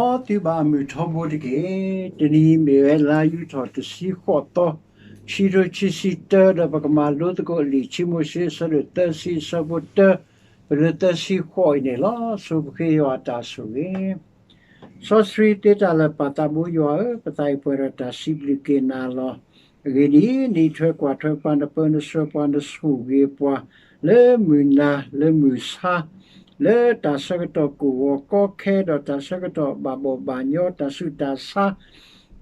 မ်သုဘၣ်အမုာ်ထီဘိတက့ၢ်. တနံၤအံၤမ့ၢ်ဝဲလါယူၤထီၣ်တဆံဃိးသီ, ခံထိခံဆံတၢ, ဒီးပကမၤလိသကိးလံာ်ခံမိၤၡ့အဆၢဒိၣ်သၢဆံအဆၢဖိတၢ, ပလၢသၢဆံဃိးအံၤန့ၣ်လီၤ. ဆိပဃ့ယွၤအတၢ်ဆိၣ်ဂ့ၤ စီဆှံသ့တၢ်လၢာ်ပၢ်သးဘိယွၤဧၢ, ပသးအံၤပှဲၤဒီးတၢ်စံးဘျုးက့ၤနၤလီၤ. အဂ့ၢ်ဒ်အံၤ, နအံးထွဲကွၢ်ထွဲပှၤ, နပၢနဆှၢပှၤ, နဆိၣ်ဂ့ၤပှၤ လၢမုၢ်နၤလၢမုၢ်ဆါ, လၢတၢ်ဆၢကတီၢ်ကအိၣ်ဂီၤကီခဲ ဒီးတၢ်ဆၢကတီၢ်ဘၣ်ဘီၣ်ဘၣ်ညီ, တၢ်ဆူးတၢ်ဆါ,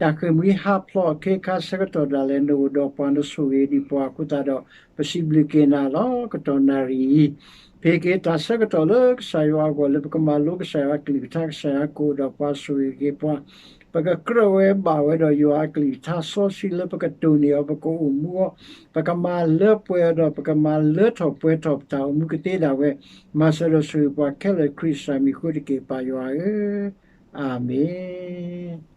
တၢ်ဃ့ၢ်မှံဟးဖျိးအခ့အခါဆၢကတီၢ်ဒၣ်လဲာ် နအိၣ်ဒီးပှၤ နဆိၣ်ဂ့ၤဒံးပှၤအဃိသတးဒီး ပစံးဘျုးက့ၤနၤလီၤ. ကတီၢ်နၣ်ရံၣ်အံၤ ဖံးက့ၤတၢ်ဆၢကတီၢ်လၢကစၢ်ယွၤအဂီၢ် လၢပကမၤလိကစၢ်ယွၤအကလုၢ်ကထါ, ကစၢ်ယွၤကအိၣ်ဒီးပှၤ ဆိၣ်ဂ့ၤက့ၤပှၤ, ပကကြၢးဝဲဘၣ်ဝဲဒီးယွၤအကလုၢ်ကထါစီဆှံလၢပကတိၢ်န့ၢ်အီၤ, ပကအိၣ်မူအီၤ, ပကမၤလၢပှဲၤအီၤဒီး ပကမၤလၢထီၣ်ပှဲၤထီၣ်ပတၢ်အိၣ်မူကသ့ဒၣ်ဝဲ, မၤစၢၤဒီးဆိၣ်ဂ့ၤပှၤခဲလၢာ် ခရံာ်စၢ်မံၤဃိတက့ၢ် ပၢ်ယွၤဧၢ, အၤမ့ၣ်.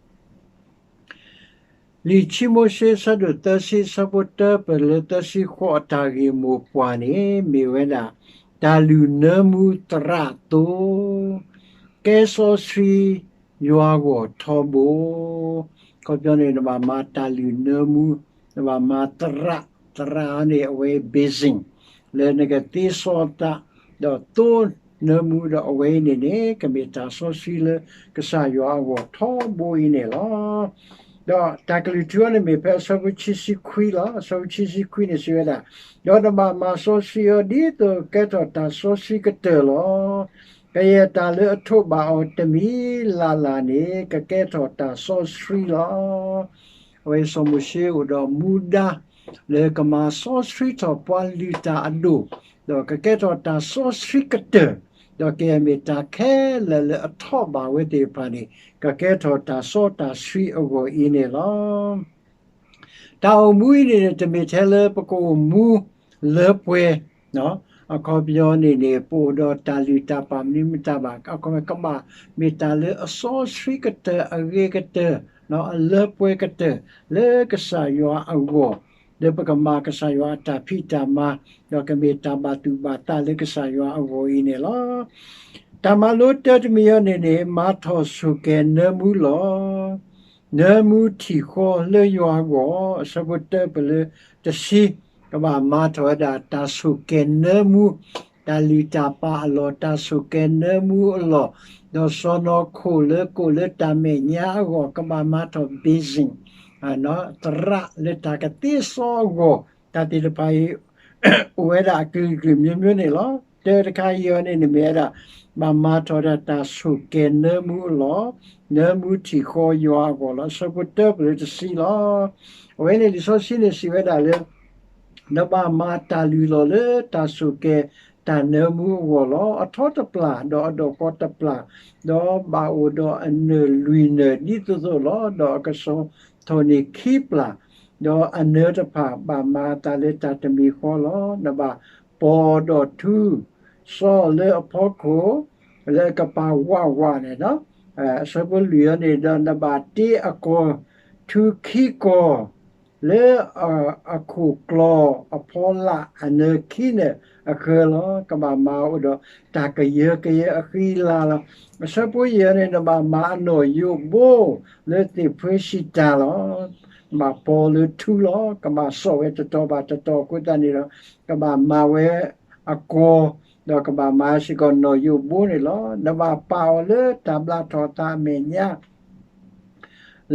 လံာ်ခံမိၤၡ့အဆၢဒိၣ်သၢဆံအဆၢဖိတၢ ပလၢသၢဆံဃိးအတၢ်ဂ့ၢ်မိၢ်ပှၢ်န့ၣ် မ့ၢ်ဝဲဒၣ် တၢ်လုၢ်နၢမူသရၣ်အသိး, ကဲစီဆှံယွၤဂီၢ်ထီဘိ. အခီပညီန့ၣ် နဘၣ်မၤတၢ်လုၢ်နၢမူ, နဘၣ်မၤသရၣ်, သရၣ်န့ၣ် အဝဲ basin လၢနကသ့စီသး ဒီးသိနၢမူဒီး အဝဲအံၤန့ၣ်န့ၣ် ကမ့ၢ်တၢ်စီဆှံလၢကစၢ်ယွၤအဂီၢ်ထီဘိအံၤန့ၣ်လီၤ. ဒီးတၢ်ကလုၢ်ထူအီၤန့ၣ်မ့ၢ်ဖဲအဆၢဖိခံဆံခွံလီၤ. အဆၢဖိခံဆံခွံန့ၣ်စံးဝဲဒၣ်, ဒီးနဘၣ်မၤစီဆှံအီၤဒ်သိးကကဲထီၣ်တၢ်စီဆှံကတၢၢ်လီၤ. ကယဲၢ်တၢ်လၢအထိးဘၣ်အီၤတမံၤလၢ်လၢ်န့ၣ် ကကဲထီၣ်တၢ်စီဆှံလီၤ. အဝဲစီၤမိၤၡ့အိၣ်ဒီးမူဒါ လၢကမၤစီဆှံထီၣ်ပှၤလုၢ်တၢ်အဒိၣ်, ဒီးကကဲထီၣ်တၢ်စီဆှံကတၢၢ်, ဒီးကယဲၢ်မ့ၢ်တၢ်ခဲလၢာ်လၢအထိးဘၣ်ဝဲသ့ၣ်တဖၣ်န့ၣ် ကကဲထီၣ်တၢ်စီတၢ်ဆှံအဂီၢ်အံၤန့ၣ်လီၤ. တၢ်အိၣ်မူအံၤန့ၣ်န့ၣ် တမ့ၢ်ထဲလၢပကအိၣ်မူလၢပှဲၤ, အခီပညီန့ၣ်န့ၣ် ပအိၣ်ဒီးတၢ်လုၢ်တၢ်ပာ်မနုၤမတၤဘၣ်, အခီပညီကဘၣ်မ့ၢ်တၢ်လၢအစီဆှံကတၢၢ် အဂ့ၤကတၢၢ် အလၢပှဲၤကတၢၢ် လၢကစၢ်ယွၤအဂီၢ်, လၢပကမၤကစၢ်ယွၤအတၢ်ဖံးတၢ်မၤ, ဒီးကမ့ၢ်တၢ်ဘၣ်သူၣ်ဘၣ်သးလၢကစၢ်ယွၤအဂီၢ်အံၤန့ၣ်လီၤ. တၢ်မၤလိတၢတမံၤအံၤန့ၣ်န့ၣ် မၤထီၣ်ဆိၣ်ကဲၤနၢမူလီၤ. နၢမူထံၣ်ဃီလၢယွၤအဂီၢ်, အဆၢဖိတၢပလၢတဆံ, ကဘၣ်မၤထီၣ်ဝဲဒၣ်တၢ်ဆိၣ်ကဲၤနၢမူ, တၢ်လုၢ်တၢ်ပာ်အလီၢ်, တၢ်ဆိၣ်ကဲၤနၢမူအလီၢ်, ဒီးစီၢ်နီၤခိၣ်လၢကိၣ်လၢတၢ်မဲာ်ညါအဂီၢ် ကဘၣ်မၤထီၣ် basin သရၣ်လၢတၢ်ကသ့စီအဂီၢ်, တၢ်သ့ၣ်တဖၣ်အံၤ အိၣ်ဝဲဒၣ်အကလုာ်ကလုာ်မျိုးမျိုးန့ၣ်လီၤ. တၢတခါအံၤအီၤန့ၣ်န့ၣ်မ့ၢ်ဝဲဒၣ် ဘၣ်မၤထီၣ်ဒၣ်တၢ်ဆိၣ်ကဲၤနၢမူအလီၢ်, နၢမူထံၣ်ဃီယွၤအဂီၢ်လီၤ. အဆၢဖိတၢပလၢတဆံလီၤ. အဝဲန့ၣ်လံာ်စီဆှံန့ၣ်စံးဝဲဒၣ်လၢ နဘၣ်မၤတၢ်လုၢ်လီၢ်လၢတၢ်ဆိၣ်ကဲၤတၢ်နၢမူအဂီၢ်လီၤ. အထီတပျၢ်, ဒီးအဒီၣ်ဃီတပျၢ်, ဒီးဘၣ်အိၣ်ဒီးအနၢၣ်လွံၢ်နၢၣ်ဒ်သိးသိးလီၤ. ဒီးအကဆှီထီၣ်န့ၢ်ခံပျၢ်, ဒီးအနၢတဖၣ်ဘၣ်မၤအသးလၢတၢ်တမံၤဃီလီၤ. နဘၣ်ပီၤဒီးထူစီလၢအဖီခိၣ် လၢအကပၤဝးဝးန့ၣ်လီၤ. အဆၢဖိလွံၢ်အံၤန့ၣ်ဒီး နဘၣ်တ့အကီၢ်ထူခံကီၢ် လၢအခိၣ်ကျီအဖီလာ်အနၢခံနၢၣ်အဃၢၤလီၤ. ကဘၣ်မၤအိၣ်ဒီးတၢ်ကယၢကယဲအဃံအလၤလီၤ. အဆၢဖိယဲၢ်န့ၣ် နဘၣ်မၤအနီၣ်ယိးဘိလၢသ့ၣ်ဖှ့စံးတၢ်လီၤ. နဘၣ်ပီၤလၢထူလီၤ. ကဘၣ်စိာ်ဝဲတတီၤဘၣ်တတီၤအဃိသတးန့ၣ်ဒီး ကဘၣ်မၤဝဲအကီၢ် ဒီးကဘၣ်မၤစ့ၢ်ကီးနီၣ်ယိးဘိန့ၣ်လီၤ. နဘၣ်ပာ်အီၤလၢတၢ်ဘျးထီၣ်အသးအမဲာ်ညါ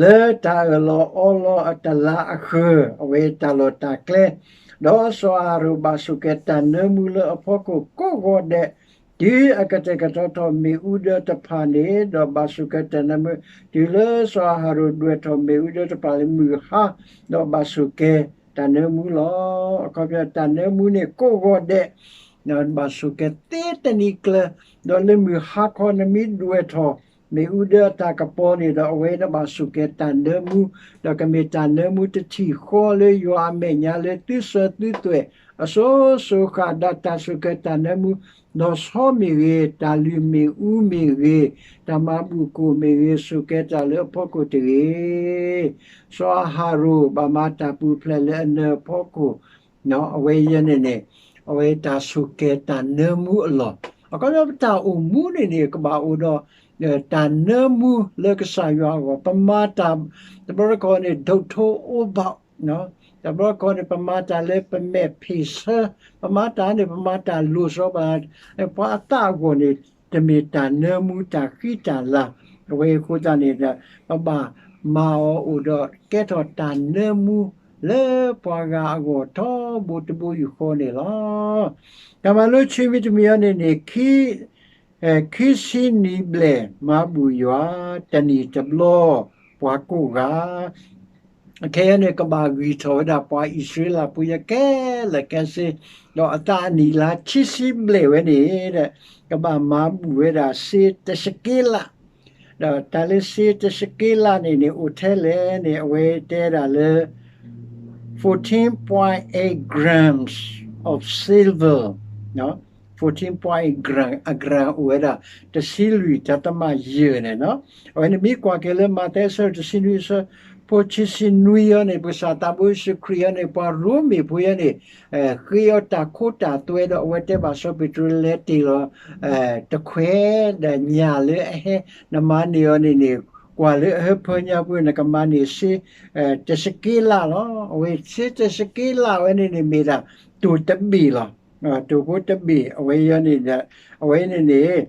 လၢတၢ်အၢၣ်လီၤအီလီၤအတလါအဃၢၤ အဝဲတၢ်လီၢ်တၢ်ကျဲ, ဒီးစီၤအၤဟရိၣ်ဘၣ်ဆိၣ်ကဲၤတၢ်နၢမူလၢအဖီခိၣ်ကိးဂီၤဒဲး, တုၤအကတဲာ်ကတီၤထီၣ်မ့ၣ်အူဒၢတဖၣ်န့ၣ်, ဒီးဘၣ်ဆိၣ်ကဲၤတၢ်နၢမူ, တုၤလၢစီၤအၤဟရိၣ်ဒွဲၣ်ထီၣ်မ့ၣ်အူဒၢတဖၣ်လၢမုၢ်ဟါ, ဒီးဘၣ်ဆိၣ်ကဲၤတၢ်နၢမူလီၤ. အခီပညီတၢ်နၢမူန့ၣ်ကိးဂီၤဒဲး ဘၣ်ဆိၣ်ကဲၤသ့တနံၤကျၢၤ, ဒီးလၢမုၢ်ဟါခီနမ့ၢ်ဒွဲၣ်ထီၣ် မ့ၣ်အူဒၢအတၢ်ကပီၤန့ၣ်ဒီး အဝဲဒၣ်ဘၣ်ဆိၣ်ကဲၤတၢ်နၢမူ, ဒီးကမ့ၢ်တၢ်နၢမူတထံၣ်ဃီလၢယွၤအမဲာ်ညါလၢသုစၢၤသုသွဲၣ် အစိၤစိၤဃၣ်ဒၣ်တၢ်ဆိၣ်ကဲၤတၢ်နၢမူ, ဒီးဆီမ့ၢ်ဂ့ၤ, တၢ်လုၢ်မ့ၣ်အူမ့ၢ်ဂ့ၤ, တၢ်မၤဘူၣ်ကိၣ်မ့ၢ်ဂ့ၤ, ဆိၣ်ကဲၤတၢ်လၢအဖီခိၣ်တဂ့ၤ. စီၤအၤဟရိၣ်ဘၣ်မၤတၢ်ပူၤဖျဲးလၢအနၢၤအဖီခိၣ် အဝဲယဲန့ၣ်န့ၣ် အဝဲတၢ်ဆိၣ်ကဲၤတၢ်နၢမူအလီၢ်, အခီပညီပတၢ်အိၣ်မူန့ၣ်န့ၣ် ကဘၣ်အိၣ်ဒီး တၢ်နၢမူလၢကစၢ်ယွၤအဂီၢ်, ပမၤတၢ် တဘျီတခီၣ်န့ၣ် ဒိၣ်ထိအိၣ်ဘၣ်, တဘျီတခီၣ်န့ၣ် ပမၤတၢ်လၢပမဲာ်ဖံးဆၢ, ပမၤတၢ်န့ၣ် ပမၤတၢ်လိၤစီဘၣ်, ပှၤအသးအဂီၢ်န့ၣ် တမ့ၢ်တၢ်နၢမူတၢ်ဃံတၢ်လၤ, အဝဲအဃိသတးန့ၣ်ဒီး ပဘၣ်မၤအီၤအိၣ်ဒီးကဲထီၣ်တၢ်နၢမူလၢပှၤဂၤအဂီၢ်ထီဘိတဘိယူၢ်ဃီန့ၣ်လီၤ. တၢ်မၤလိဆံးမံၤတမံၤအံၤန့ၣ်န့ၣ် ခံဆံနံၣ်ဘျဲၣ်မၤဘူၣ်ယွၤ တနံၣ်တဘျီ ပှၤကိးဂၤ အခဲအံၤန့ၣ် ကဘၣ်ဂံၢ်ထီၣ်ဝဲဒၣ်ပှၤအံၣ်စရ့လးဖိယဲၢ်ခဲလၢာ်ခဲဆ့, ဒီးအသးအနံၣ်လါခံဆံဘျဲၣ်ဝဲန့ၣ်ဒီး ကဘၣ်မၤဘူၣ်ဝဲဒၣ်စ့တစက့လး, ဒီးတၢ်လၢစ့တစက့လးန့ၣ်န့ၣ် အိၣ်ထဲလဲၣ်န့ၣ် အဝဲတဲဒၣ်လၢ fourteen point eight grams of silver, fourteen point eight gram, အ gram အိၣ်ဝဲဒၣ် တဆံလွံၢ်တၢ်တမးယဲၢ်န့ၣ်နီၤ. အဝဲန့ၣ်မ့ၢ်ကွၢ်က့ၤလၢမးသဲအဆၢတဆံနွံ အဆၢဖိခံဆံနွံအံၤန့ၣ် ပကစၢ်သးဘိယ့ၣ်ၡူးခရံာ်အံၤန့ၣ် ပှၤရိမ့ၤဖိအံၤန့ၣ် ဃ့အီၤတၢ်ခိတၢ်သွဲဒီး အဝဲတဲဘၣ်စီၤပ့းတရူး လဲၤတ့ၢ်လီၤ တခွဲးဒီးညၣ်လၢအဟဲ နမၤန့ၢ်အီၤန့ၣ်န့ၣ် ကွၢ်လၢအဟၢဖၢညါပူၤ နကမၤန့ၢ်စ့ တစက့လးလီၤ. အဝဲစ့တစက့လးဝဲန့ၣ်န့ၣ် မ့ၢ်ဒၣ်တိၢ်တဘ့ၣ်လီၤ. တိၢ်ဖိတဘ့ၣ် အဝဲအံၤန့ၣ် အဝဲန့ၣ်န့ၣ်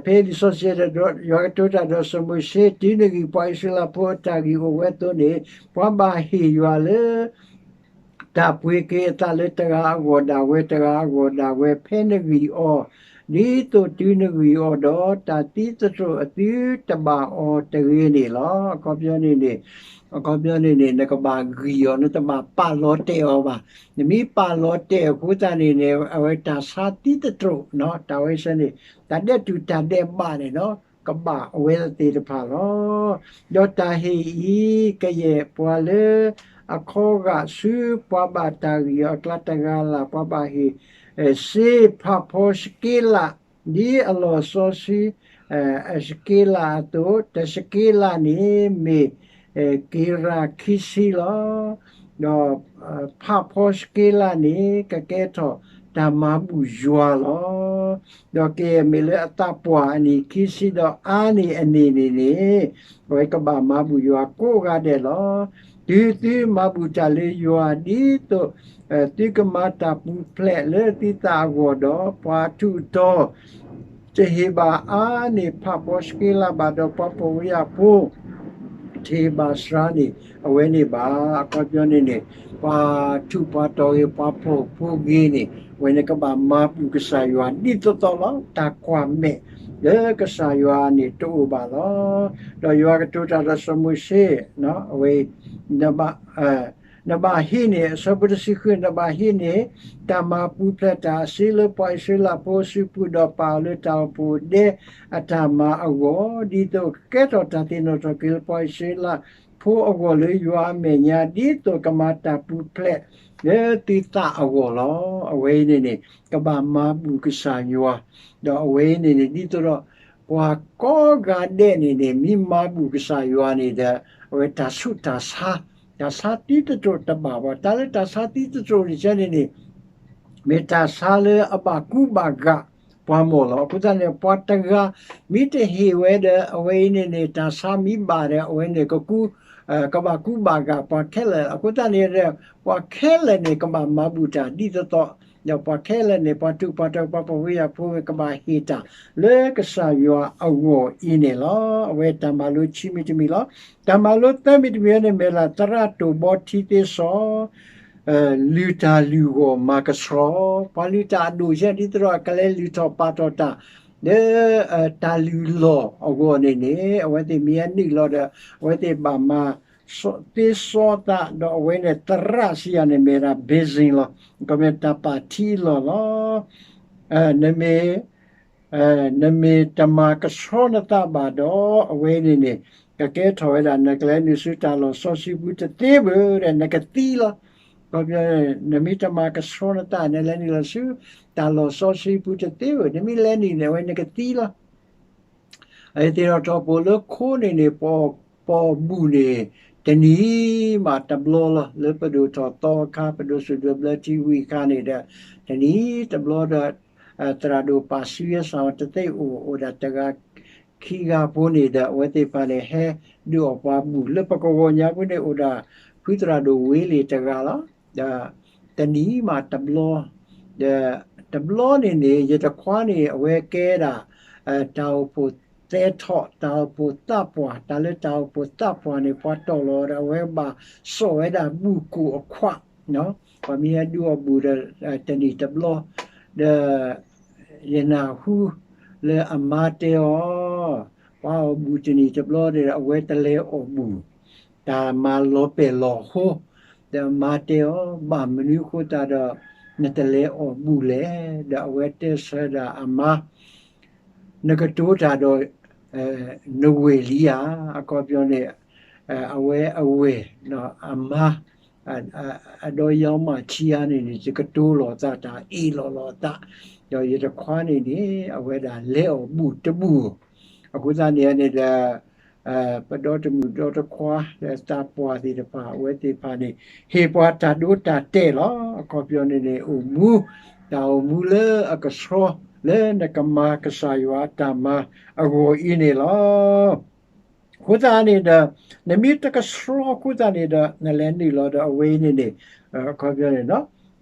ဖဲလံာ်စီဆှံဒီး ယွၤကတိၤတၢ်ဒီးစီၤမိၤၡ့ တုၤနဂံၢ်ပှၤအံၣ်စရ့လးဖိအတၢ်ဂံၢ်အိၣ်ဝဲအသိးန့ၣ် ပှၤဘၣ်ဟ့ၣ်ယွၤလၢ တၢ်ပှ့ၤက့ၤအသးလၢတဂၤအဂီၢ်ဒၣ်ဝဲတဂၤအဂီၢ်ဒၣ်ဝဲ ဖဲနဂံၢ်အီၤ ဒ်သိးတုၤနဂံၢ်အီၤဒီး တၢ်သံသတြိာ်အသုတဘၣ်အီၤတဂ့ၤန့ၣ်လီၤ. အခီပညီန့ၣ်န့ၣ် အခီပညီန့ၣ်န့ၣ် နကဘၣ်ဂံၢ်အီၤ နတဘၣ်ပာ်လီၤတဲာ်အီၤဘၣ်. နမ့ၢ်ပာ်လီၤတဲာ်အဃိသတးန့ၣ်န့ၣ် အဝဲတၢ်ဆါသံသတြိာ် တၢ်ဝဲဆၢန့ၣ် တၢ်ဒဲးတူာ်တၢ်ဒဲးဘးန့ၣ်နီၤ ကဘၣ်အဝဲသ့ၣ်တဖၣ်လီၤ. ဒီးတၢ်ဟ့ၣ်အံၤ ကယဲၢ်ပှၤလၢအခီဂာ်ဆူပှၤဘၣ်တၢ်ဂံၢ်အီၤအကျါတဂၤလၢ် ပှၤဘၣ်ဟ့ၣ် စ့ဖးဖီစက့လး ဒ်အလီၢ်စီဆှံ အစက့လးအသိး တစက့လးန့ၣ် မ့ၢ် က့ရၤခံဆံလီၤ. ဒီးဖးဖီစက့လးန့ၣ် ကကဲထီၣ်တၢ်မၤဘူၣ်ယွၤလီၤ. ဒီးကယဲၢ်မ့ၢ်လၢအသးပှၢ်အနံၣ်ခံဆံဒီးအါန့ၢ်အန့ၣ်န့ၣ်န့ၣ် အဝဲကဘၣ်မၤဘူၣ်ယွၤကိးဂၤဒဲးလီၤ. တုၤသုမၤဘူၣ်တၢ်လၢယွၤ ဒ်သိး သုကမၤတၢ်ပူၤဖျဲးလၢသုသးအဂီၢ်ဒီး ပှၤအထူးအတီၤ တဟ့ၣ်ဘၣ်အါန့ၢ်ဖးဖီစက့လးဘၣ်ဒီး ပှၤဖှီၣ်ဖိယာ်ဖိ တဟ့ၣ်ဘၣ်စှၤန့ၢ်အဝဲန့ၣ်ဘၣ်. အခီပညီန့ၣ်န့ၣ် ပှၤထူးပှၤတီၤဂ့ၤ ပှၤဖှီၣ်ဖိဂ့ၤန့ၣ် အဝဲန့ၣ်ကဘၣ်မၤဘူၣ်ကစၢ်ယွၤဒ်သိးသိးလီၤ. တၢ်ကွၢ်မဲာ်လၢကစၢ်ယွၤန့ၣ်တအိၣ်ဘၣ်လီၤ. ဒီးယွၤကတိၤတၢ်ဒီးစီၤမိၤၡ့ အဝဲ နဘၣ်ဟံးန့ၢ် အဆၢဖိတဆံဃု နဘၣ်ဟံးန့ၢ် တၢ်မၤပူၤဖျဲးတၢ်အစ့လၢပှၤအံၣ်စရ့လးဖိအစုပူၤ ဒီးပာ်အီၤလၢတၢ်အိၣ်ဖှိၣ်ဒဲအတၢ်မၤအဂီၢ် ဒ်သိးကကဲထီၣ်တၢ်သ့ၣ်နီၣ်ထီၣ်က့ၤလၢပှၤအံၣ်စရ့လးဖိအဂီၢ်လၢယွၤအမဲာ်ညါ ဒ်သိးကမၤတၢ်ပူၤဖျဲးလၢသုသးအဂီၢ်လီၤ. အဝဲအံၤန့ၣ်န့ၣ် ကဘၣ်မၤဘူၣ်ကစၢ်ယွၤ ဒီးအဝဲအံၤန့ၣ်န့ၣ် ဒ်သိးဒီး ပှၤကိးဂၤဒဲးန့ၣ်န့ၣ် မ့ၢ်မၤဘူၣ်ကစၢ်ယွၤန့ၣ်ဒီး အဝဲတၢ်ဆူးတၢ်ဆါ တၢ်ဆါသံသတြိာ်တဘၣ်ဘၣ်. တၢ်လၢတၢ်ဆါသံသတြိာ်န့ၣ်ဆၢန့ၣ်န့ၣ် မ့ၢ်တၢ်ဆါလၢအဘၣ်ကူဘၣ်ဂာ်ပှၤမၢ်လီၤ. အဃိသတးန့ၣ် ပှၤတဂၤမ့ၢ်တဟ့ၣ်ဝဲဒီး အဝဲအံၤန့ၣ်န့ၣ် တၢ်ဆါမ့ၢ်ဘၣ်ဒီး အဝဲန့ၣ်ကကူ ကဘၣ်ကူဘၣ်ဂာ်ပှၤခဲလၢာ်. အဃိသတးန့ၣ်ဒီး ပှၤခဲလၢာ်န့ၣ် ကဘၣ်မၤဘူၣ်တၢ်ဒ်သိးသိး ဒီးပှၤခဲလၢာ်န့ၣ် ပှၤထူးပှၤတီၤ ပှၤဖှီၣ်ဖိယာ်ဖိ ကဘၣ်ဟ့ၣ်တၢ်လၢကစၢ်ယွၤအဂီၢ်အံၤန့ၣ်လီၤ. အဝဲတၢ်မၤလိခံမံၤတမံၤလီၤ. တၢ်မၤလိသၢမံၤတမံၤန့ၣ် မ့ၢ်လၢသရၣ်တိၢ်ဘီထံသ့စီ လုၢ်တၢ်လုၢ်ဂီၢ်မၤကဆှီ, ပှၤလုၢ်တၢ်အဒိၣ်ယဲၢ် ဒ်သိးဒီးအကလဲၤလုၢ်ထီၣ်ပာ်ထီၣ်တၢ် လၢတၢ်လုၢ်လီၢ်အဂီၢ်န့ၣ်န့ၣ် အဝဲသ့ၣ်မ့ၢ်အနုာ်လီၤဒီး အဝဲသ့ၣ်ဘၣ်မၤသ့စီသး ဒီးအဝဲန့ၣ်သရၣ်စံးယၤန့ၣ် မ့ၢ်ဒၣ် basin လီၤ. ကမ့ၢ်တၢ်ပာ်ထံအလီၢ်လီၤ. နမ့ၢ် နမ့ၢ်တမၤကဆှီနသးဘၣ်ဒီး အဝဲန့ၣ်န့ၣ် ကကဲထီၣ်ဝဲဒၣ် နကလဲၤနုာ်ဆူတၢ်လီၢ်စီဆှံပူၤတသ့ဘၣ်ဒီး နကသံလီၤ. ခီပညီ နမ့ၢ်တမၤကဆှီနသး နလဲၤနုာ်လီၤဆူ တၢ်လီၢ်စီဆှံပူၤတသ့ဘၣ်, နမ့ၢ်လဲၤနုာ်န့ၣ် အဝဲနကသံလီၤ. သ့ၣ်နီၣ်ထီၣ်ပှၤလၢခိန့ၣ်န့ၣ် ပှၤ ပှၤဘူၣ်န့ၣ် တနံၤမးတဘျီလီၤ. လၢပဒိၣ်ထီၣ်သီအခါ ပဒိၣ်စူၣ်ဒိၣ်ဘျၢထံဝံၤအခါန့ၣ်ဒီး တနံၤတဘျီဒီး သရၣ်ဒိၣ်ပာ်စုဝဲစ့ၢ်တသ့အိၣ် အိၣ်ဒၣ်တဂၤ ခံဂၤဖိန့ၣ်ဒီး အဝဲသ့ၣ်တဖၣ်န့ၣ် ဟဲဒုးအီၣ်ပှၤဘူၣ် လၢပကဝီၤညါပူၤန့ၣ် အိၣ်ဒၣ်ဖုသရၣ်ဒိၣ်ဝ့လ့ၣ်တဂၤလီၤ. ဒီးတနံၤမးတဘျီ, ဒီးတဘျီန့ၣ်န့ၣ် ယတခွါန့ၣ် အဝဲကဲဒၣ် တၢ်အိၣ်ဖှိၣ်သဲထီၣ် တၢ်အိၣ်ဖှိၣ်သးပှၢ်, တၢ်လၢတၢ်အိၣ်ဖှိၣ်သးပှၢ်န့ၣ် ပှၤတီၢ်လီၤဒီး အဝဲဘၣ်စိာ်ဝဲဒၣ်ဘူၣ်ကိၣ်အခွး, ပှၤမ့ၢ်ဟဲဒုးအီၣ်ဘူၣ်ဒီး တနံၤတဘျီ, ဒီး ယနၢ်ဟူလၢအမါတဲအီၤ, ပှၤအီၣ်ဘူၣ်တနံၤတဘျီဒီး အဝဲတလဲၤအီၣ်ဘူၣ်, တၢ်မၤလီၤပဲာ်လီၤဟိ, ဒီးအမါတဲအီၤ, ဘၣ်မနုၤအဃိသတးဒီး နတလဲၤအီၣ်ဘူၣ်လဲၣ်. ဒီးအဝဲတဲဆၢဒၣ်အမါ, နကတိၤတၢ်ဒီး နဝဲၢ်လံဧါ, အခီပညီန့ၣ် အဝဲအဝဲၢ် အမါ အဒီးယီၤမးထံဧါန့ၣ်န့ၣ် ယကတိၤလီၤသးတၢ်အ့ၣ်လိာ်လီၤသး, ဒီးယတခွါန့ၣ်န့ၣ် အဝဲဒၣ်လဲၤအီၣ်ဘူၣ်တဘူၣ်, အဃိသတးန့ၣ်န့ၣ်ဒီး ပဒီတမုၣ်ဒီတခွါ သးပှၢ်သ့ၣ်တဖၣ် အဝဲသ့ၣ်တဖၣ်န့ၣ် ဟ့ၣ်ပှၤတၢ်ဒိတၢ်တဲာ်လီၤ. အခီပညီန့ၣ်န့ၣ် အိၣ်မူ တၢ်အိၣ်မူလၢအကဆှီ လၢနကမၤကစၢ်ယွၤအတၢ်မၤအဂီၢ်အံၤန့ၣ်လီၤ. အဃိသတးန့ၣ်ဒီး နမ့ၢ်တကဆှီအဃိသတးန့ၣ်ဒီး နလဲၤနုာ်လီၤဒီးအဝဲအံၤန့ၣ်န့ၣ် အခီပညီန့ၣ်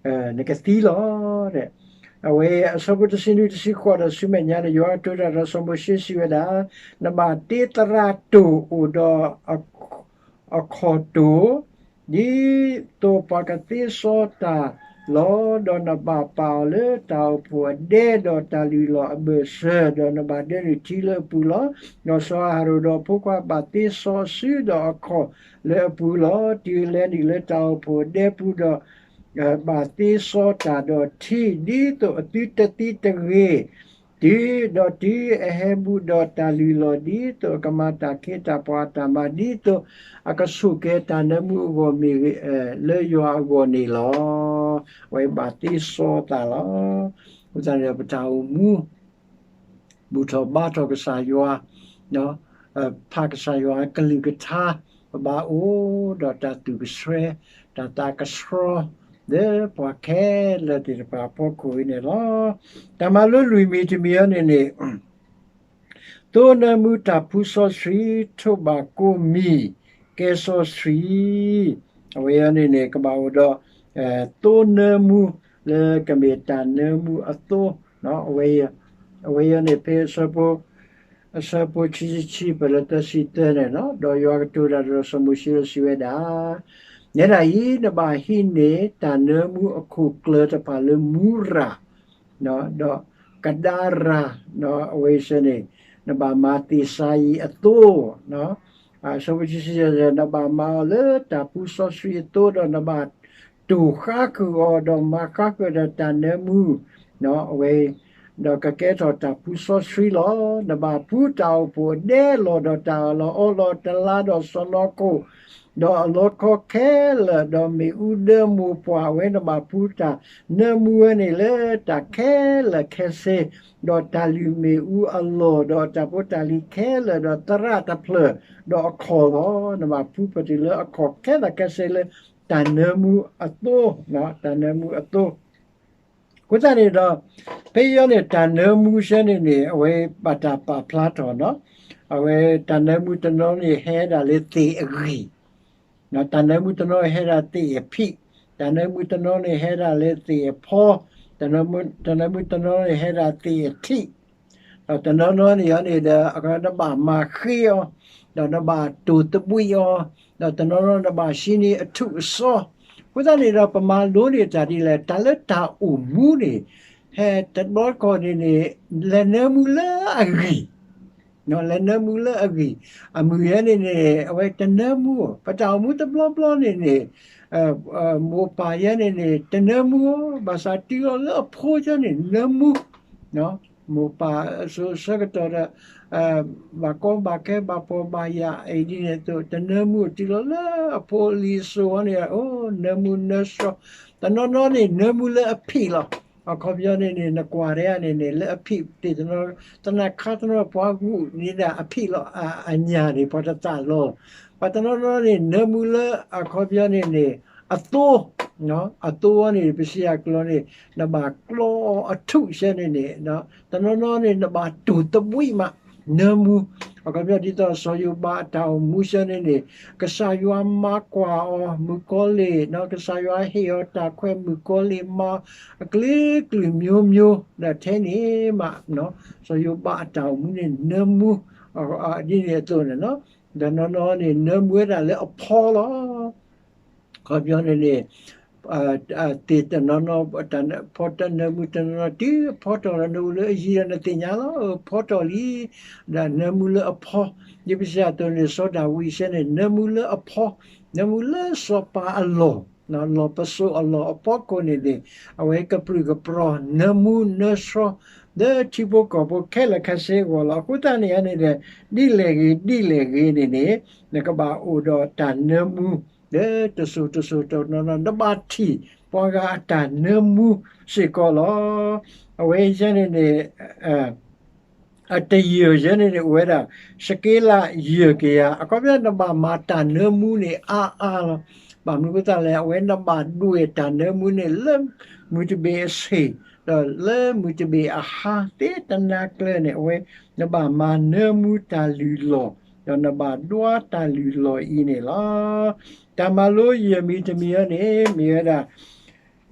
နကသံလီၤ. အဝဲအဆၢဖိတဆံနွံ တဆံဃိးဒီးဆူမဲာ်ညါန့ၣ် ယွၤကတိၤတၢ်ဒီးစီၤမိၤၡ့စံးဝဲဒၣ်, နဘၣ်တ့သရၣ်တိၢ်အိၣ်ဒီး အခီၣ်တိၢ် ဒ်သိးပှၤကသ့စီတၢ်လီၤ. ဒီးနဘၣ်ပာ်အီၤလၢတၢ်အိၣ်ဖှိၣ်အဒဲ ဒီးတၢ်လုၢ်လီၢ်အဘၢၣ်စၢၤ, ဒီးနဘၣ်ဒၢနုာ်ထံလၢအပူၤလီၤ. ဒီးစီၤအၤဟရိၣ်ဒီးဖိခွါဘၣ်သ့စီဆူဒီးအခီၣ်လၢအပူၤလီၤ. တုၤအလဲၤနုာ်လၢတၢ်အိၣ်ဖှိၣ်အဒဲပူၤဒီး ဘၣ်သ့စီတၢ်ဒီးထံ ဒ်သိးအသုတသံတဂ့ၤ တုၤ, ဒီးတုၤအဟဲဘူးဒီးတၢ်လုၢ်လီၢ် ဒ်သိးအကမၤတၢ်ခ့တၢ်ပှၤအတၢ်မၤ ဒ်သိးအကဆိၣ်ကဲတၢ်နၢမူအဂီၢ်မ့ၢ်ဂ့ၤ လၢယွၤအဂီၢ်န့ၣ်လီၤ. အဝဲဘၣ်သ့စီသးလီၤ. အဃိသတးန့ၣ်ဒီး ပတၢ်အိၣ်မူ ဘူၣ်ထီၣ်ဘါထီၣ်ကစၢ်ယွၤ, ဖးကစၢ်ယွၤအကလုၢ်ကထါ, ပဘၣ်အိၣ်ဒီးတၢ်သူၣ်ကဆှဲ, တၢ်သးကဆှီ, လၢပှၤခဲလၢာ်သ့ၣ်တဖၣ်အဖီခိၣ်အံၤန့ၣ်လီၤ. တၢ်မၤလိလွံၢ်မံၤတမံၤအံၤန့ၣ်န့ၣ် သိနၢမူတၢ်ဖှူစီဆှံ ထိးဘၣ်ကိးမံၤ ကဲစီဆှံ, အဝဲအံၤန့ၣ်န့ၣ် ကဘၣ်အိၣ်ဒီး သိနၢမူလၢကမ့ၢ်တၢ်နၢမူအသိ, အဝဲအံၤန့ၣ် ဖဲအဆၢဖိဆံဆံ ပလၢသၢဆံသၢန့ၣ်လီၤ. ဒီးယွၤကတိၤတၢ်ဒီးစီၤမိၤၡ့ဒီးစံးဝဲဒၣ်, နဲဒၣ်အံၤ နဘၣ်ဟံးန့ၢ်တၢ်နၢမူအခိၣ်ကျၢၢ်တဖၣ်လၢမူရၤ ဒီးကဒါရၤ, အဝဲအံၤန့ၣ် နဘၣ်မၤသ့ၣ်စါအံၤအသိ, အဆၢဖိဆံဆံ နဘၣ်မၤအီၤလၢတၢ်ဖှူစီဆှံအသိ ဒီးနဘၣ်တိၢ်ဃါဃုာ်အီၤ ဒီးမၤဃါဃုာ်ဒီးတၢ်နၢမူ, အဝဲ ဒီးကကဲထီၣ်တၢ်ဖှူစီဆှံလီၤ. နဘၣ်ဖှူတၢ်အိၣ်ဖှိၣ်အဒဲလီၢ် ဒီးတၢ်အၢၣ်လီၤအီလီၤတလါဒီးစီၢ်နီၤခိၣ်, ဒီးအလီခီခဲလၢာ်, ဒီးမ့ၣ်အူဒၢမိၢ်ပှၢ်, အဝဲနဘၣ်ဖှူတၢ်နၢမူဝဲန့ၣ်လၢတၢ်ခဲလၢာ်ခဲဆ့, ဒီးတၢ်လုၢ်မ့ၣ်အူအလီၢ်, ဒီးတၢ်ဖိတၢ်လံၤခဲလၢာ်, ဒီးသရၣ်တဖျၢၣ်, ဒီးအခီၣ်လီၤ. နဘၣ်ဖှူပတုၤလၢအခီၣ်ခဲလၢာ်ခဲဆ့လၢတၢ်နၢမူအသိ, တၢ်နၢမူအသိ အဃိသတးန့ၣ်ဒီး ဖဲအံၤန့ၣ် တၢ်နၢမူဆၢန့ၣ်န့ၣ် အဝဲဘၣ်တၢ်ပာ်ဖျါထီၣ်နီၤ, အဝဲတၢ်နၢမူတနီၤန့ၣ် ဟဲဒၣ်လၢသ့ၣ်အဂံၢ်, တၢ်နၢမူတနီၤဟဲဒၣ်သ့ၣ်အဖံး, တၢ်နၢမူတနီၤန့ၣ် ဟဲဒၣ်လၢသ့ၣ်အဖီ, တၢ်နၢမူတနီၤန့ၣ် ဟဲဒၣ်သ့ၣ်အထံး, ဒီးတနီၤနီၤန့ၣ်န့ၣ်ဒီး နဘၣ်မၤဃ့အီၤ, ဒီးနဘၣ်တိၢ်သဘှံးအီၤ, ဒီးတနီၤနီၤနဘၣ်ဟံးန့ၢ်အထူးအစီ, အဃိသတးန့ၣ်ဒီး ပမၤလိန့ၢ်တၢ်ဒ်လဲၣ်, တၢ်လၢတၢ်အိၣ်မူန့ၣ် ဟဲတဘျီတခီၣ်န့ၣ်န့ၣ် လဲၤနၢမူလၢအဂံၢ် လဲၤနၢမူလၢအဂံၢ်, အမုၢ်ယဲန့ၣ်န့ၣ် အဝဲတနၢမူ, ပတၢ်အိၣ်မူတဘျီဘျီန့ၣ်န့ၣ် မိၢ်ပၢ်ယဲန့ၣ်န့ၣ် တနၢမူ, ဘၣ်ဆၣ်တုၤလီၤလၢအဖိယဲန့ၣ် နၢမူ, မိၢ်ပၢ်အစိၤဆၢကတီၢ်ဒီး ဘၣ်ကီဘၣ်ခဲ ဘၣ်ဖှီၣ်ဘၣ်ယာ် အံၤဒ်န့ၣ်အသိး တနၢမူ, တုၤလီၤလၢအဖိအလံၤအစိၤန့ၣ် အိၣ်နၢမူနၢဆှီ, တနီၤနီၤန့ၣ် နၢမူလၢအဖံးလီၤ. အခီပညီန့ၣ်န့ၣ် နကွၢ်တဂၤန့ၣ်န့ၣ် လၢအဖံးသ့ၣ်တနီၤ, သနာ်ခါတနီၤပှၤဂုာ်န့ၢ်ဒၣ်အဖံးလီၤ, အညၣ်န့ၣ် ပှၤတသးလီၤ. ပှၤတနီၤနီၤန့ၣ် နၢမူလၢ အခီပညီန့ၣ်န့ၣ် အသိ, အသိန့ၣ် ပစံးယၤကျိာ်န့ၣ် နဘၣ်ကျီအီၤအထူးဆဲန့ၣ်န့ၣ်, တနီၤနီၤန့ၣ် နဘၣ်တိၢ်သဘှံးမး နၢမူ, အခီပညီဒ်သိးစီၤယိၤဘးအတၢ်အိၣ်မူဆၢန့ၣ်န့ၣ် ကစၢ်ယွၤမၤကွၢ်အီၤမုၣ်ကီၤလံၢ်, ကစၢ်ယွၤဟ့ၣ်အီၤတၢ်ခွဲး မုၣ်ကီၤလံၢ်မၤအကျ့ကလုာ်မျိုးမျိုး ဒီးထဲန့ၣ်မး စီၤယိၤဘးအတၢ်အိၣ်မူန့ၣ်နၢမူ ဒ်န့ၣ်အသိးန့ၣ်လီၤ. ဒီးနီၢ်နီၢ်န့ၣ် နၢမူဝဲဒၣ်လၢအဖီလီၤ. အခီပညီန့ၣ်န့ၣ် သ့ၣ်တနီၤနီၤ ဖီတၢ်နၢမူတနီၤနီၤ တုၤအဖီထီၣ်ဒီး နအိၣ်လၢအယံၤဒီးနသ့ၣ်ညါလီၤ အဖီထီၣ်လံ. ဒီးနၢမူလၢအဖီ, ဒ်ပစံးအသိးန့ၣ် စီၤဒၤဝံးစ့ၢ်န့ၣ် နၢမူလၢအဖီ, နၢမူလၢစီၤပၤအလီၢ်, လီၢ်ပစိာ်အလီၢ်အဖီခိၣ်န့ၣ်န့ၣ် အဝဲကပြုၢ်ကပြီၤ နၢမူနၢဆှီ လၢထံဖိကီၢ်ဖိခဲလၢာ်ခဲဆ့အဂီၢ်လီၤ. အဃိသတးန့ၣ်န့ၣ်ဒီး ဒ်လဲၣ်ဂ့ၤဒ်လဲၣ်ဂ့ၤန့ၣ်န့ၣ် နကဘၣ်အိၣ်ဒီးတၢ်နၢမူ လၢတစိၤတစိၤတနီၤနီၤ နဘၣ်ထံၣ်ပှၤဂၤအတၢ်နၢမူစ့ၢ်ကီးလီၤ. အဝဲယဲန့ၣ်န့ၣ် အတယၢၢ်ယဲန့ၣ်န့ၣ် အိၣ်ဝဲဒၣ် စက့လးယဲၢ်ကယၤ, အခီပညီနဘၣ်မၤတၢ်နၢမူန့ၣ်အါအါလီၤ. ဘၣ်မနုၤအဃိသတးလဲၣ် အဝဲနဘၣ်ဒွဲၣ်တၢ်နၢမူန့ၣ် လၢမုၢ်တဘ့ၣ်အဆ့ၣ် ဒီးလၢမုၢ်တဘ့ၣ်အဟါသ့တနၤကျၢၤန့ၣ် အဝဲနဘၣ်မၤနၢမူတၢ်လုၢ်လီၢ် ဒီးနဘၣ်ဒွးတၢ်လုၢ်လီၢ်အံၤန့ၣ်လီၤ. တၢ်မၤလိယဲၢ်မံၤတမံၤအံၤန့ၣ် မ့ၢ်ဝဲဒၣ်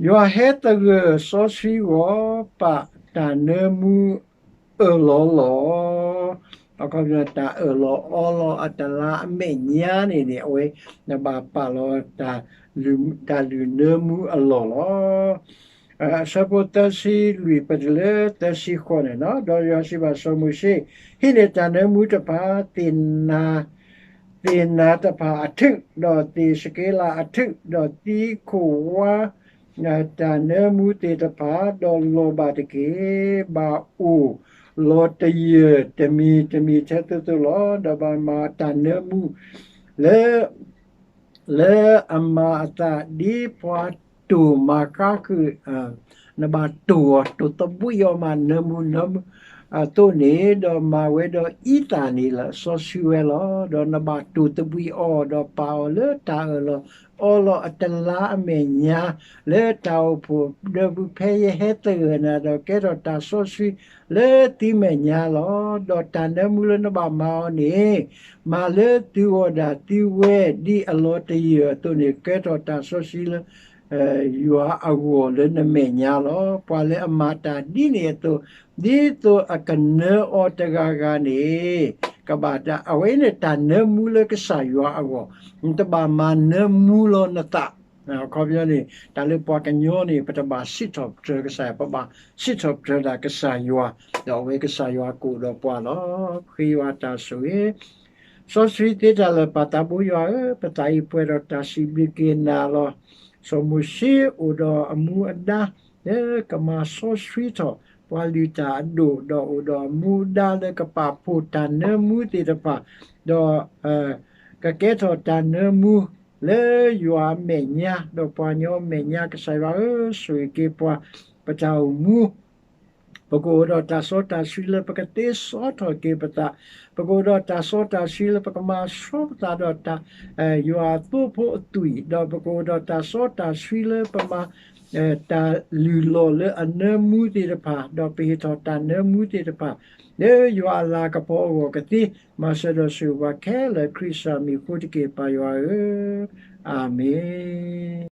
ယွၤဟဲသဂၢၢ်စီဆှံဂီၢ် ပာ်တၢ်နၢမူအၢၣ်လီၤလီၤ. အခီပညီတၢ်အၢၣ်လီၤအီလီၤအတလါအမဲာ်ညါန့ၣ်န့ၣ် အဝဲနဘၣ်ပာ်လီၤ တၢ်လုၢ်နၢမူအလီၢ်လီၤ. အဆၢဖိသၢဆံလွံၢ်ပတုၤလၢသၢဆံဃိးန့ၣ်လီၤ. ဒီးယွၤစံးဘၣ်စီၤမိၤၡ့, ဟံးန့ၢ်တၢ်နၢမူတဖၣ် သ့ၣ်နၤ သ့ၣ်နၤတဖၣ်အထုး, ဒီးသ့ၣ်စက့လးအထုး, ဒီးသံခိၣ်ဝါ တၢ်နၢမူသ့ၣ်တဖၣ်, ဒီးလီၤဘၣ်တက့ၢ်. ဘၣ်အိၣ်လီၤတယၢၢ်တမံၤတမံၤထဲသိးသိးလီၤ. ဒီးဘၣ်မၤတၢ်နၢမူ လၢ လၢအမၤအသးဒ်ပှၤတိၢ်မၤဃါဃုာ်, နဘၣ်တိၢ်အီၤ တိၢ်သဘှံးအီၤမး နၢမူ နၢမူ အသိးန့ၣ်, ဒီးမၤဝဲဒီးအံသၣ်န့ၣ်လီၤ စီဆှံဝဲလီၤ. ဒီးနဘၣ်တိၢ်သဘှံးအီၤ ဒီးပာ်အီၤလၢတၢ်အၢၣ်လီၤအီလီၤအတလါအမဲာ်ညါ လၢတၢ်အိၣ်ဖှိၣ်ဒၢဖု ဖဲယဟဲသဂၢၢ်နၤ ဒီးကဲထီၣ်တၢ်စီဆှံလၢသုမဲာ်ညါလီၤ. ဒီးတၢ်နၢမူလၢနဘၣ်မၤအီၤန့ၣ် မၤလၢသုဂီၢ်ဒၣ်သုဝဲ ဒ်အလီၤတယၢၢ်အသိးန့ၣ် ကဲထီၣ်တၢ်စီဆှံလၢ ယွၤအဂီၢ်လၢနမဲာ်ညါလီၤ. ပှၤလၢအမၤတၢ်ဒ်န့ၣ်အသိး, ဒ်သိးအကနၢအီၤတဂၤဂၤန့ၣ်, ကဘၣ်တၢ် အဝဲန့ၣ်တၢ်နၢမူလၢကစၢ်ယွၤအဂီၢ်, နတဘၣ်မၤနၢမူလီၤနသး အခီပညီန့ၣ် တၢ်လၢပှၤကညီန့ၣ် ပတဘၣ်စံးထီၣ်ပတြၢၤကစၢ်ယွၤ, ပဘၣ်စံးထီၣ်ပတြၢၤဒၣ်ကစၢ်ယွၤ, ဒီးအဝဲကစၢ်ယွၤကအိၣ်ဒီးပှၤလီၤ. ဃ့ယွၤတၢ်ဆိၣ်ဂ့ၤ စီဆှံသ့တၢ်လၢာ် ပၢ်သးဘိယွၤဧၢ, ပသးအံၤပှဲၤဒီးတၢ်စံးဘျုးက့ၤနၤလီၤ. စီၤမိၤၡ့အိၣ်ဒီးအမူအဒါ လၢကမၤစီဆှံထီၣ် ပှၤလုၢ်တၢ်အဒိၣ်, ဒီးအိၣ်ဒီးအမူအဒါလၢကပာ်ဖှိၣ်တၢ်နၢမူသ့ၣ်တဖၣ်, ဒီး ကကဲထီၣ်တၢ်နၢမူ လၢယွၤအမဲာ်ညါ ဒီးပှၤကညီအမဲာ်ညါ ကစၢ်ယွၤဧၢ, ဆိၣ်ဂ့ၤက့ၤပှၤ ပတၢ်အိၣ်မူ ပကအိၣ်ဒီးတၢ်စီတၢ်ဆှံလၢပကသ့စီထီၣ်က့ၤပသး, ပကအိၣ်ဒီးတၢ်စီတၢ်ဆှံလၢပကမၤဆှီပသးဒီးတၢ် ယွၤအသိဖိအသွံၣ်, ဒီးပကအိၣ်ဒီးတၢ်စီတၢ်ဆှံလၢပမၤ တၢ်လုၢ်လီၢ်လၢအနၢမူသ့ၣ်တဖၣ်, ဒီးပဟ့ၣ်ထီၣ်တၢ်နၢမူသ့ၣ်တဖၣ် လၢယွၤအလၤကပီၤအဂီၢ်ကသ့, မၤစၢၤဒီးဆိၣ်ဂ့ၤပှၤခဲလၢာ် ခရံာ်စၢ်မံၤအဃိတက့ၢ် ပၢ်ယွၤဧၢ, အၤမ့ၣ်.